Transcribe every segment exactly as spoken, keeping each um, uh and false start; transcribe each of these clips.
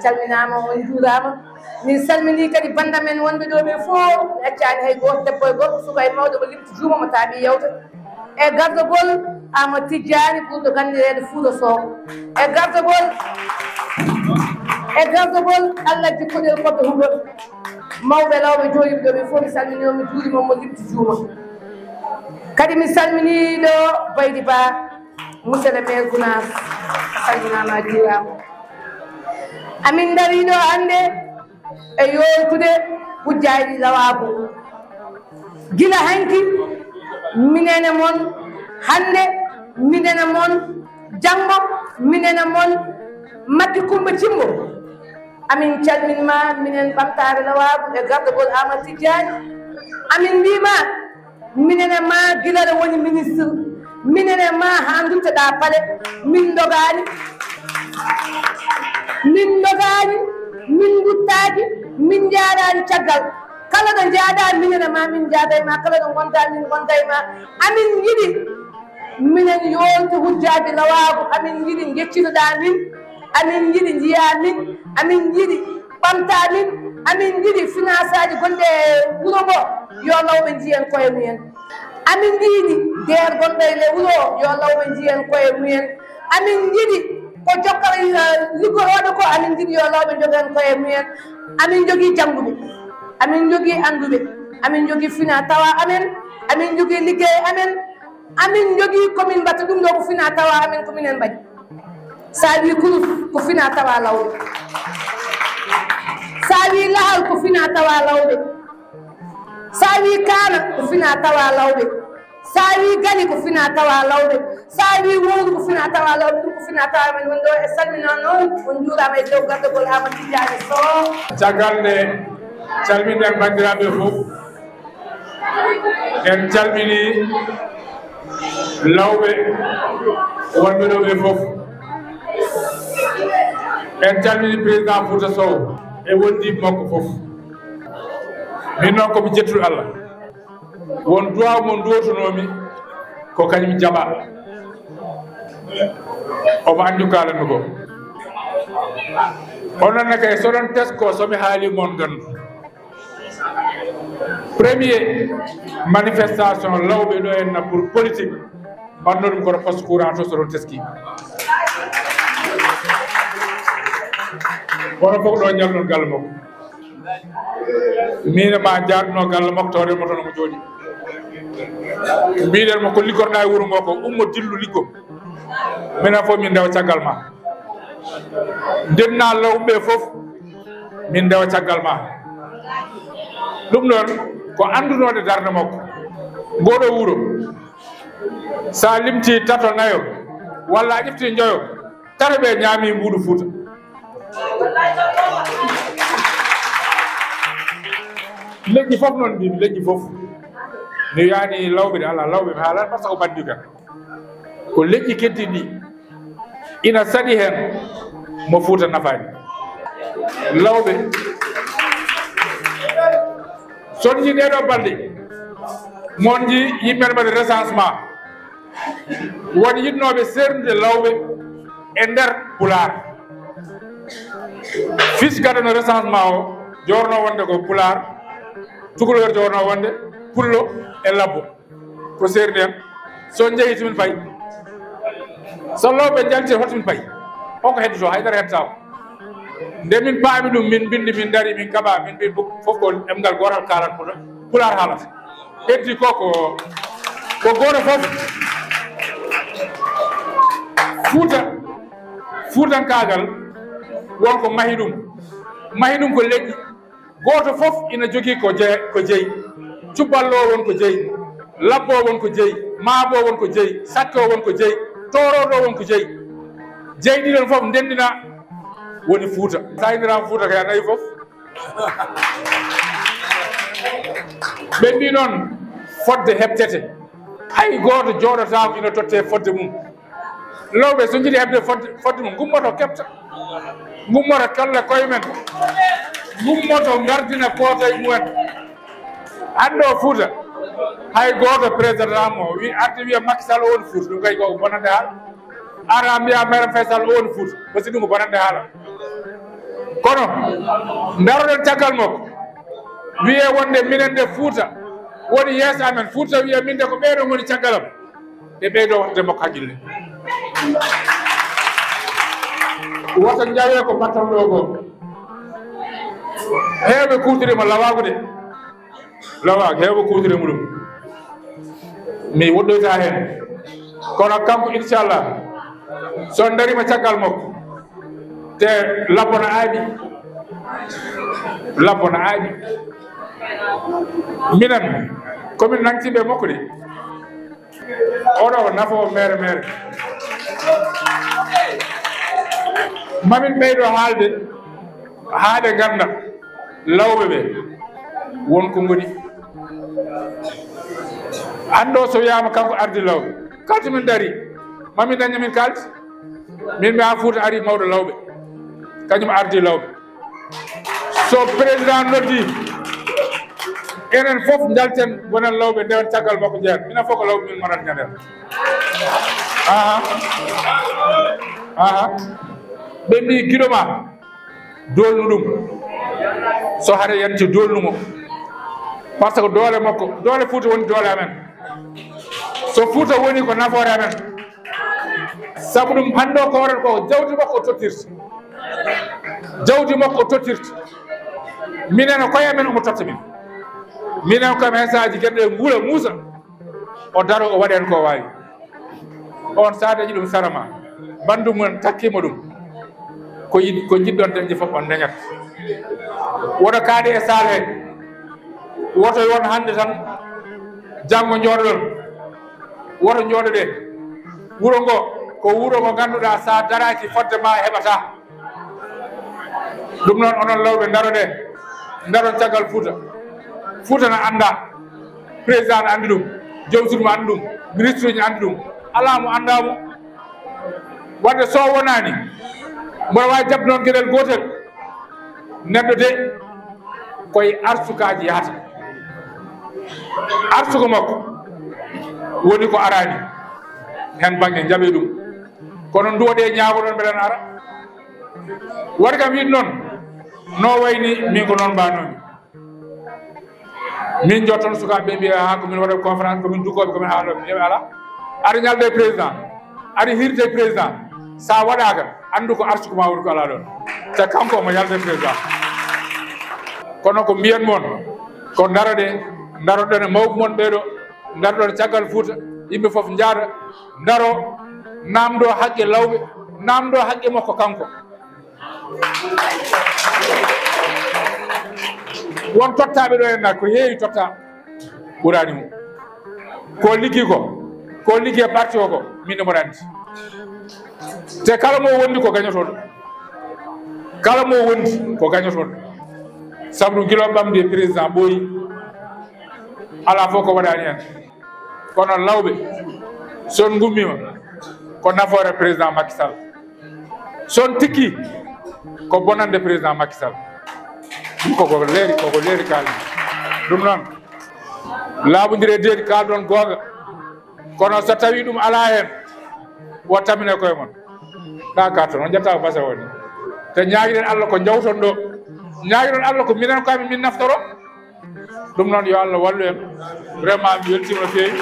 Calminaama, on njuuraama. Min salminii kadi bannda men wonɓe ɗo ɓe fof, mi accaani hay gooto, debbo e gorko, suka e mawɗo, mo limti juuma mo taaɓi yewta. E gardagol Amadou Tidiani ɓurɗo ganndireede Fuuta Sow. E gardagol, e gardagol Allah jikkoɗel koɗɗo huɗo. Mawɓe lawɓe jooɗiiɓe ɗo ɓe fof mi salminii on, mi juuriima on, mo limti juuma. Kadi mi salminii ɗo Baydi Ba, monsieur le maire Gounass, a salminaama, a juuraama. Amin ndarii ɗo hannde e yootude hujjaaji lawaago. Gila hanki, minen e mon, hannde, minen e mon, janngo, minen e mon, Makki Kummba Cimbo. Amin calmin ma, minen ɓamtaare lawaago e gardagol Amadou Tidiani. Amin mbii ma, minen e ma gila ɗo woni ministre, minen e ma haa nduttoɗaa pale, min ndogaani, min ndogaani, min nduttaaki, min njaaraani caggal. Kala ɗo njaaɗaa, minen e ma, min njaaday ma, kala ɗo ngondaa, min ngonday ma. Amin njiɗi, minen yoolti hujjaaji lawaago, amin njiɗi njeccitoɗaa min, amin njiɗi njiyaa min, amin njiɗi ɓamtaa min, amin njiɗi finaasaaji gonɗi e wuro ngo, yo lawɓe njiyen koye mumen. Amin njiɗi deer gonɗo e le wuro o, yo lawɓe njiyen koye mumen. Amin njiɗi ko jokkal, eh, liggorooɓe ko, amin njiɗi yo lawɓe njogen koye mumen. Amin njogii jannguɓe, amin njogii annduɓe, amin njogii fina tawa amen, amin njogii liggey amen, amin njogii ko min mbaɗta ɗum ɗo ko fina tawa amen, ko minen mbaɗi. Sa wi kurus ko fina tawa lawɓe, sa wi lahal ko fina tawa lawɓe, sa wi kaana ko fina tawa lawɓe, sa wi gali ko fina tawa lawɓe, sa wi wowru ko fina tawa lawɓe, ɗum ko fina tawa men woni ɗo. E salmina noon, on njuuraama e dow gardagol Amadou Tidiani Sow. Caggal nde calminen banndiraaɓe fof, en calmini lawɓe wonɓe ɗo ɓe fof. En calmini président Fouta Sow e wondiiɓe makko fof. Min noon ko mi jettuɗo Allah. Won duwaaw mo nduwotonoomi ko kañum jaɓa. Omo anndi ko kaalanmi ko. Onon ne kay so ɗon tesko so mi haali mon nganndu. Premier manifestation lawɓe ɗo en na pour politique, mbanno ɗum koto poste courant to so ɗon teski. Kono fof ɗo ñalɗon galle makko. Min ma jaadno galle makko tawde mo toon mo jooɗi. Mbiɗen mo ko liggorɗa e wuro ngo ko ummo dillu liggo. Minen fof min ndewa caggal ma. Ndenna lawɓe fof min ndewa caggal ma. Ɗum ɗon ko anndunooɗe darnde makko. Ngoɗo wuro, sa limti tato nayo, walla a ƴefti njoyo, tato ɓe ñaami mbuuɗu Fuuta. Leƴƴi fof noon mbiimi, leƴƴi fof. Mi wiyaani lawɓe de, alaa lawɓe mi haalan, par ce que ko bandigal. Ko leƴƴi keddiɗi ɗi ina saɗi heen mo Fuuta nafaani. Lawɓe, so on njii ɗee ɗoo balɗe, mo on njii yimɓe ene mbaɗa recensement, won yiɗnooɓe seernude lawɓe e nder Pulaar. Fis gadano recensement o, joorno wonde ko Pulaar, Tukulóor joorno wonde Pullo e Labbo. Ko seerni en. So on njehii to min payi. So lawɓe njalti hoto min payi. On ko heddoto, hay dara heddotaako. Nde min paami ɗum, min mbinndi, min ndari, min kaɓa, min mbi fof ko ɗemngal gootal kaalan, kono Pulaar haalata. Heddi ko, ko, ko gooto fof. Fuuta, fuutankaagal won ko mahi ɗum. Mahi ɗum ko leƴƴi. Gooto fof ina jogii ko je-, ko jeyi. Cubballo o won ko jeyi. Labbo o won ko jeyi. Maabo o won ko jeyi. Sakke o won ko jeyi. Tooroodo o won ko jeyi. Jeyi ɗiɗon fof ndenndina woni Fuuta. Sa inniraama Fuuta kay a nayi fof. Ɓe mbi noon fodde heɓtete. Hay gooto jooɗotaako ina totte fodde mum. Lawɓe so njiɗi heɓde fodde, fodde mum, ngummoto keɓta. Ngummoto kalla koye men. Ngummoto ngardina koota e mumen. Hannde o Fuuta, hay gooto président mo wi, arti wiya Macky Sall o woni Fuuta, ɗum kay ko bonande haala. Ara mbiya Marième Faye Sall o woni Fuuta, aussi ɗum ko bonande haala. Kono ndaroɗen caggal makko, wiyee wonde minen de Fuuta woni yeeso amen, Fuuta wiyee min de ko ɓeeɗo ngoni caggal am. Ɓe ɓeydoo waɗde makko haqqille. Wota njawee ko mbatton ɗoo ko. Heewɓe kuutoriima lawaagu de. Lawaagu, heewɓe kuutoriima ɗum. Mi woɗɗoyta heen. Kono kanko, inchallah, so on ndariima caggal makko, te labbo no aaɓi. Labbo no aaɓi. Minen, ko min nangtiiɓe makko de. Oɗo ko nafoowo mere mere. Mamin ɓeydo haalde haa ɓe ngannda lawɓe ɓe won ko ngoni. Anndo so wiyaama kanko ardi lawɓe, kalto min dari, mamin daña min kalti. Min mi haa Fuuta ari mawɗo lawɓe, kañum ardi lawɓe. So président noddi, enen fof njalten, ngonen lawɓe, ndewen caggal makko, njeyen. Minen fof ko lawɓe, min ngonat, njanen. Aha. Aha. Ɓe mbi giɗo ma, doolnu ɗum. So hare yanti, doolnu mo. Par ce que doole makko, doole Fuuta woni doole amen. So Fuuta woni, ko nafoore amen. Sabu ɗum, hannde o, ko waɗata ko, jawdi makko o tottirta. Jawdi makko o tottirta. Minen e koye amen omo totta min. Minen e koye amen, saaji geɗe ɗe nguula, muusa. O daro, o waɗa heen ko o waawi. On, so a dañi ɗum sara ma, banndum mum takkiima ɗum, ko yiɗ-, ko njiɗɗon dañde fof on dañat. Woto kaaɗe e saal he. Woto yon hannde tan, janngo njooɗoɗon. Woto njooɗoɗe. Wuro ngo, ko wuro ngo ngannduɗaa, so a daraaki fodde ma, a heɓataa. Ɗum noon, onon lawɓe, ndaroɗe, ndaron caggal Fuuta. Fuuta na annda, président na anndi ɗum, joom suudu mo anndi ɗum, ministre uji anndi ɗum. Alaa mo anndaa mo. Wadde so wonaani, mboɗo waawi jaɓde noon geɗel gootel. Neɗɗo de, koye arsukaaji yahata. Arsuko makko woni ko araani. Heen bannge, njaɓee ɗum. Kono nduwoɗe, ñaagoɗon, mbeɗen ara. Waɗi kam wiide noon, no wayni min ko noon mbaanoomi. Min jotton sukaaɓe ɓe, mbiya, "Haa ko min waɗa conférence, ko min dukkooɓe, ko min haalooɓe." Ɓe mbiya, "Alaa, aɗa ñalda e président, aɗa hirde e président. So a waɗaaka, anndu ko arsuko ma woni ko alaa ɗoon." Te kanko omo yalda e président. Kono ko mbiyan mon, ko ndaroɗe, ndaroɗen e mawɓe mon ɓeeɗo, ndaroɗon caggal Fuuta, yimɓe fof njaada, ndaro, naamndoo haqqe lawɓe, naamndoo haqqe makko kanko. Won tottaaɓe ɗo en, ko heewi totta ɓuraani mo. Ko liggi ko, ko liggi e parti o ko, min mboɗo anndi. Te kala mo wondi ko gañotooɗo. Kala mo wondi ko gañotooɗo. Sabu ɗum, gila o ɓamdi e président ɓooyi, alaa fof ko waɗaani en. Kono lawɓe, so on ngummiima, ko nafoore président Macky Sall. So on tikki, ko bonande président Macky Sall. Ɗum koko leeri, koko leeri kaali. Ɗum noon, laaɓondire deedi, kaalɗon goonga. Kono so tawii ɗum alaa heen, wo tamine koye mon. Ka ka toon, on njatta ko basa woni. Te ñaagiren Allah ko njawton ɗo. Ñaagiren Allah ko minen ko amin min naftoro. Ɗum noon, yo Allah wallu en. Vraiment, mi weltiima no feewi.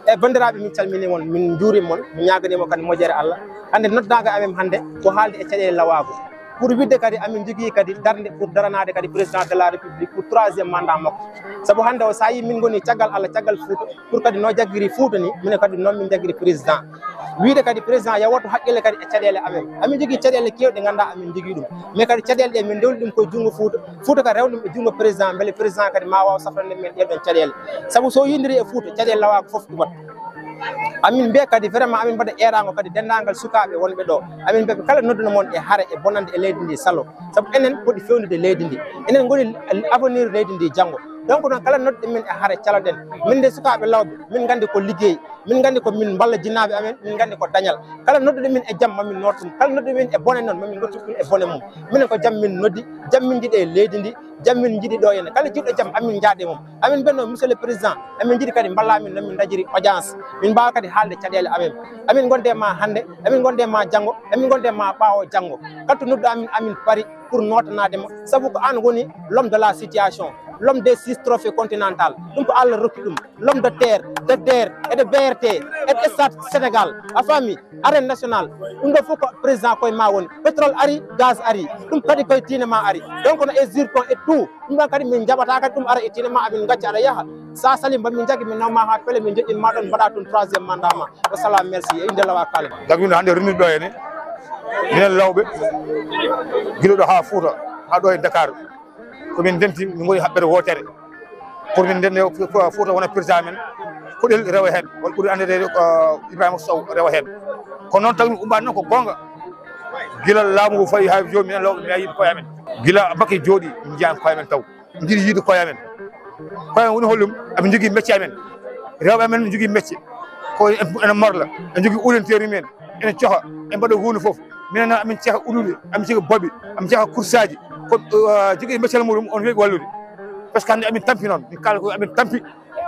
E banndiraaɓe, min calminii mon, min njuuriima mon, min ñaaganii mon kadi moƴƴere Allah. Hannde noddaango amen hannde ko haalde e caɗeele lawaago. Pour wiɗde kadi, amin njogii kadi darnde pour daranaade kadi président de la République pour troisième mandat makko. Sabu hannde o, so a yii min ngoni caggal Allah, caggal Fuuta, pour kadi no jaggiri Fuuta ni, minen kadi noon min jaggiri président. Wiide kadi président yawoto haqqille kadi e caɗeele amen. Amin njogii caɗeele keewɗe ɗe ngannduɗaa amin njogii ɗum. Mais kadi caɗeele ɗe min ndewni ɗum koye junngo Fuuta. Fuuta kadi rewde ɗum e junngo président, mbele président kadi ma waaw safrande men ɗee ɗoon caɗeele. Sabu so yindiri e Fuuta, caɗeele lawaago fof ɗumat. Amin mbiya kadi vraiment amin mbaɗa eeraango kadi denndaangal sukaaɓe wonɓe ɗo. Amin mbiya ɓe kala nodduno mon e hare e bonande e leydi ndi salo. Sabu enen poti feewnude leydi ndi. Enen ngoni avenir leydi ndi janngo. Donc noon, kala nodduɗo min e hare, caloɗen. Min nde, sukaaɓe Lawɓe, min nganndi ko liggey, min nganndi ko min mballa jinnaaɓe amen, min nganndi ko dañal. Kala nodduɗo min e jam, mamin nootu ɗum. Kala nodduɗo min e bone noon, mamin noddu ɗum e bone mum. Minen ko jam min noddi, jam min njiɗi e leydi ndi, jam min njiɗi ɗo henne. Kala jiɗɗo jam, amin njaade mum. Amin mbiya noon, Monsieur le Président, amin njiɗi kadi mballa min no min ndañiri audience. Min mbaawa kadi haalde caɗeele amen. Amin ngonde ma hannde, amin ngonde ma janngo, amin ngonde ma ɓaawo janngo. Kala to noddu amin, amin pari pour nootanaade ma. Sabu ko aan woni l'homme de la situation, l'homme des six trophées continental. Ɗum ko Allah rokki ɗum. L'homme de terre, de terre et de B R T et de stade Sénégal. A faami? Arène nationale. Ɗum ɗo fof ko président koye ma woni. Pétrole ari, gaz ari. Ɗum kadi koye tiine ma ari. Donc no e zircon et tout. Ɗum ɗon kadi min njaɓata kadi ɗum ara e tiine ma, amin ngacca aɗa yaha. Sa sali mbaɗ min jaggi min nawma ha pele, min joƴƴin ma ɗon, mbaɗa toon troisième mandat ma. Wassalam, merci. E innde Lawa Kalen. Gagmino hannde rennude ɗo henne. Minen Lawɓe, gila ɗo ha Fouta, ha ɗo e Dakar. Ko min ndenti, min ngoni haɓɓere wootere. Pour min ndenne Fo-, Fo-, Fouta wona président men. Koɗel rewa heen. Walla ɓuri anndeede ko Ibrahima Sow rewa heen. Ko noon tawmi ummaade noon ko goonga. Gila laamu ngu fayi haa jooni, minen Lawɓe, mi yiɗi koye amen. Gila Macky jooɗi, min njiyan koye amen taw. Min njiɗi yiide koye amen. Koye amen woni hollum, amin njogii mecce amen. Rewɓe amen ne njogii mecce. Ko en, ene morla, en njogii ulenteeri men. Ene coha, en mbaɗa huunde fof. Minen noon, amin ceha ulude, amin ceha boɓe, amin ceha kursaaji. Ko, eh, jogii meccal muɗum, on weeɓi wallude. Parce que hannde amin tampi noon, min kaala ko amin tampi.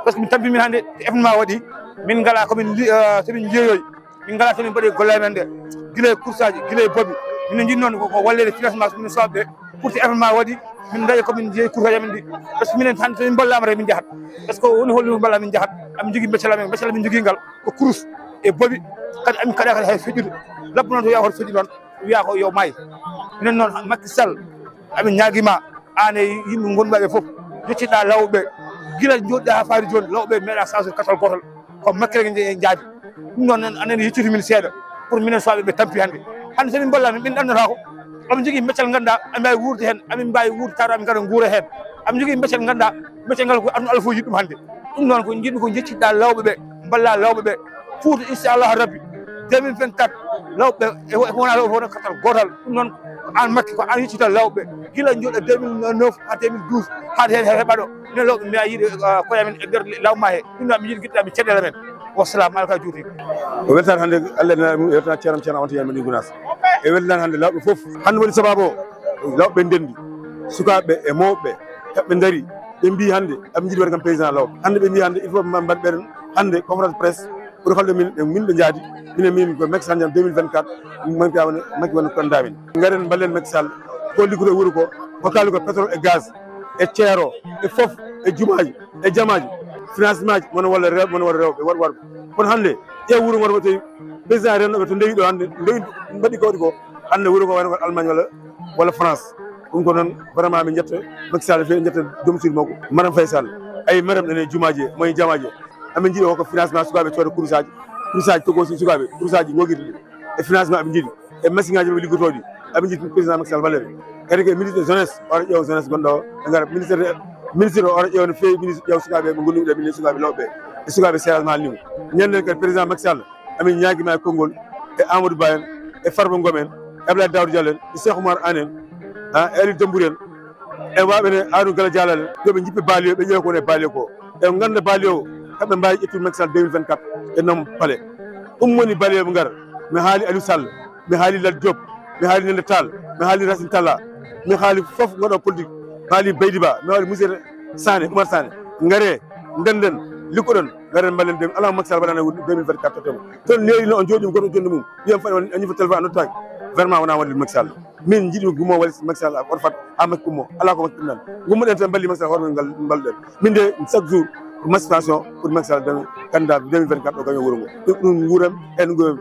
Parce que min tampi min hannde, événement waɗi, min ngalaa ko min li-, eh, so min jeeyoyi. Min ngalaa so min mbaɗi golle amen ɗe. Gila e kursaaji, gila e boɓe. Min njiɗi noon ko, ko walleede financement, so min soɓɓe. Pour que événement waɗi, min ndaña ko min jeeyi kursaaji amen ɗi. Parce que minen hannde so min mballaama rek min njahat. Parce que woni holɗum mballa min njahat. Amin njogii meccal amen, meccal amin njogii ngal. Ko kurus e boɓe, kadi amin kaɗa kadi hay feƴƴude. Labbo noon to yaha hoto feƴƴu ɗon, wiya ko yo maay. Minen noon, Macky Sall, amin ñaagii ma, aan e yimɓe ngonɓe ɓe fof, yettiɗa Lawɓe, gila jooɗiɗa haa faari jooni, Lawɓe meeɗa saasoto katal gootal, ko Macky rek nje-, njaadi. Ɗum noon, anen yettude min seeɗa, pour minen soɓɓe ɓe tampi hannde. Hannde so min mballaama, min ɗannata ko, amin njogii meccal ngannduɗaa, amin mbaawi wuurde heen, amin mbaawi wuurde tawa amin ngara nguura heen. Amin njogii meccal ngannduɗaa, meccal ngal ko aduna Allah fof yiɗi ɗum hannde. Ɗum noon ko njiɗmi ko njettiɗa Lawɓe ɓe, mballa Lawɓe ɓe. Fouta, inchallahu rabbi, deux mille vingt-quatre, Lawɓe e, e wona Lawɓe wona katal gootal. Ɗum noon ko aan Macky, ko aan yettita Lawɓe. Gila jooɗa deux mille neuf haa deux mille douze, haa heen heɓa ɗo. Minen Lawɓe, mi a yiɗi, ah, koye amen e nder lawma he. Ɗum noon mi yiɗi giɗɗa mi caɗeele men. Wassalam, alka juuti. O weltaani hannde, Allah na weltaani ceeram ceeram on to yalma ɗi Gunaas. E weltaani hannde Lawɓe fof. Hannde woni sababu o, Lawɓe ndenndi. Sukaaɓe e mawɓe, kamɓe ndari. Ɓe mbii hannde, aɓe njiɗi waɗde kam président Lawɓe. Hannde ɓe mbii hannde, il faut mbaɗ ɓeɗen hannde conférence presse, pour holde min, ɓe min ɓe njaadi, minen min ko Macky Sall jam deux mille vingt-quatre, min ka woni, Macky woni candidat min. Ngaren mballen Macky Sall, ko liggoto e wuro ko, ko kaali ko pétrole e gaz, e ceero, e fof, e jumaaji, e jamaaji, financement ji, mono walla rewɓe, mono walla rewɓe, waɗ-, waɗ-. Kono hannde, ƴeew wuro ngo to tawi président rennoɓe to ndewi ɗo hannde, ndewi mbaɗi ko waɗi ko, hannde wuro ngo wayno ko Allemagne walla, walla France. Ɗum ko noon, vraiment, min njetta Macky Sall feewi, njetta joom suudu makko, Marème Faye Sall. Ayi, Marème ene jumaaji, moye jamaaji. Amin njiɗi ko financement sukaaɓe cooda kurusaaji, kurusaaji tokosi sukaaɓe, kurusaaji gogirɗi. E financement aɓe njiɗi, e machine aji ɓe liggotooɗi. Aɓe njiɗi président Macky Sall walleede. Kadi ko ministre de jeunesse, oro ƴeewa jeunesse gonɗo o, ɓe ngara ministre de, ministre o oro ƴeewa no feewi, ministre ƴeewa sukaaɓe ɓe ngoni ɓe, ministre sukaaɓe Lawɓe, e sukaaɓe C R S ma limu. Ñande kadi président Macky Sall, amin ñaagima e konngol, e Amadou Ba en, e Farba Ngom en, e Abdoulaye Daouda Diallo en, e Cheikh Oumar Anne en, ha, e Aliou Dembourou en, e waɓe ne Amadou Gala Diallo en, yo ɓe jippe baali o, ɓe ƴeewa ko woni e baali o ko. E ngannda baali o, kamɓe mbaawi ƴettude Macky Sall deux mille vingt-quatre e noon palais. Ɗum woni baali o ɓe ngara. Mi haali Aliou Sall, mi haali Lat Diop, mi haali Nende Tall, mi haali Racine Talla, mi haali fof ngoɗo politique, mi haali Baydi Ba, mi haali Moussa Sané, Oumar Sané. Ngare, ndennden, liggoɗon, ngaren mballen deux mille, alaa Macky Sall waɗana deux mille vingt-quatre tottoma. Toon leeri no on jooɗi goto jonde mum. Wiyam faɗi on, on ñifa téléphone a nottaaki. Vraiment wonaa waɗde Macky Sall. Min njiɗi gummo waɗi Macky Sall, oto fat, haa Macky gummo. Alaa ko Macky ɗumɗan. Gummoɗen tan mballi Macky Sall, hoore men ngal mballuɗen. Min de, chaque jour, ko massification pour Macky Sall daña candidat deux mille vingt-quatre o gaño wuro ngo. Ɗum, ɗum nguuram, en nguuram.